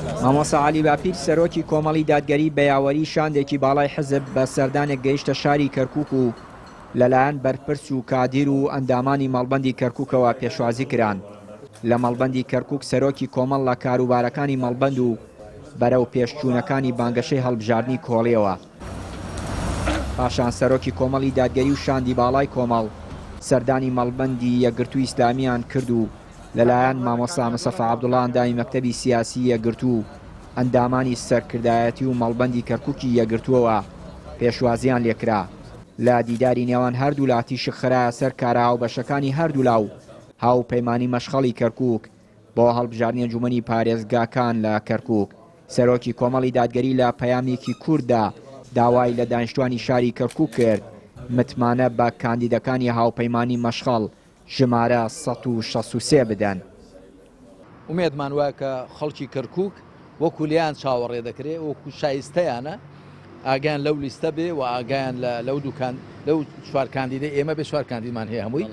مامۆستا عەلی باپیر سەرۆکی کۆمەڵی دادگەری بە یاوەری شاندێکی باڵای حزب بە سەردانێک گەیشتە شاری کەرکوک و لەلایەن بەرپرس و کادیر و ئەندامانی مەڵبەندی کەرکوکەوە پێشوازی کران. لە مەڵبەندی کەرکوک سەرۆکی کۆمەڵ لە کاروبارەکانی مەڵبەند و بەرەو پێشچوونەکانی بانگەشەی هەڵبژاردنی کۆڵیەوە. پاشان سەرۆکی کۆمەڵی دادگەری و شاندی باڵای کۆمەڵ سەردانی مەڵبەندی یەکگرتووی ئیسلامیان کرد و لەلایەن مامۆستا مستەفا عەبدوڵا ئەندامی مەکتەبی سیاسی یەکگرتوو و ئەندامانی سەرکردایەتی و مەڵبەندی کەرکوکی یەکگرتووەوە پێشوازیان لێکرا. لە دیداری نێوان هەردوولا تیشک خرایە سەر کارە هاوبەشەکانی هەردوولا و هاوپەیمانی مەشخەڵی کەرکوک بۆ هەڵبژاردنی ئەنجومەنی پارێزگاکان لە کەرکوک. سەرۆکی کۆمەڵی دادگەری لە پەیامێکی کورتدا داوای لە دانیشتوانی شاری کەرکوک کرد متمانە بە کاندیدەکانی هاوپەیمانی مەشخەڵ ژمارە 163 بدەن. ئومێدمان وایە کە خەڵکی کەرکوک وەکو لێیان چاوەڕێ دەکرێ، وەکو شایستەیانە ئاگایان لەو لیستە بێ و ئاگایان لە لەو دوو کاند لەو چوار کاندیدەی ئێمە بێ، چوار کاندیدمان هەیە هەمووی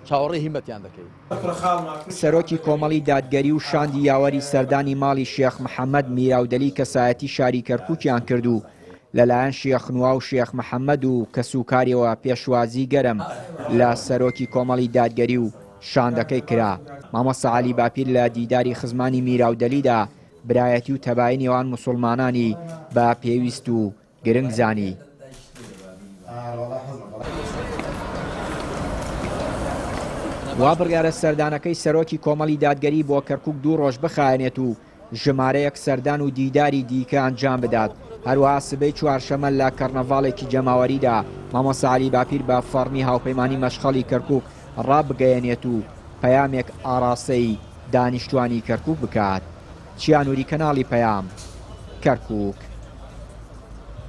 چاوەڕێی هیمەتیان دەکەین. سەرۆکی کۆمەڵی دادگەری و شاندی یاوەری سەردانی ماڵی شێخ محەمەد میراودەلی کەسایەتی شاری کەرکوکیان کرد و لەلایەن شێخ نوا و شێخ محەمەد و کەسوکاریەوە پێشوازی گەرم لە سەرۆکی کۆمەڵی دادگەری و شاندەکەی کرا. مامۆستا عەلی باپیر لە دیداری خزمانی میراودەلیدا برایەتی و تەبایی نێوان موسوڵمانانی بە پێویست و گرنگ زانی. وا بڕیارە سەردانەکەی سەرۆکی کۆمەڵی دادگەری بۆ کەرکوک دوو ڕۆژ بخایەنێت و ژمارەیەک سەردان و دیداری دیکە ئەنجام بدات، هەروەها سبەی چوارشەمە لە کەرنەڤاڵێکی جەماوەریدا مامۆستا عەلی باپیر بە فەڕمی هاوپەیمانی مەشخەڵی کەرکوک ڕابگەیەنێت و پەیامێک ئاڕاستەی دانیشتوانی کەرکوک بکات. چیا نوری کەناڵی پەیام، کەرکوک.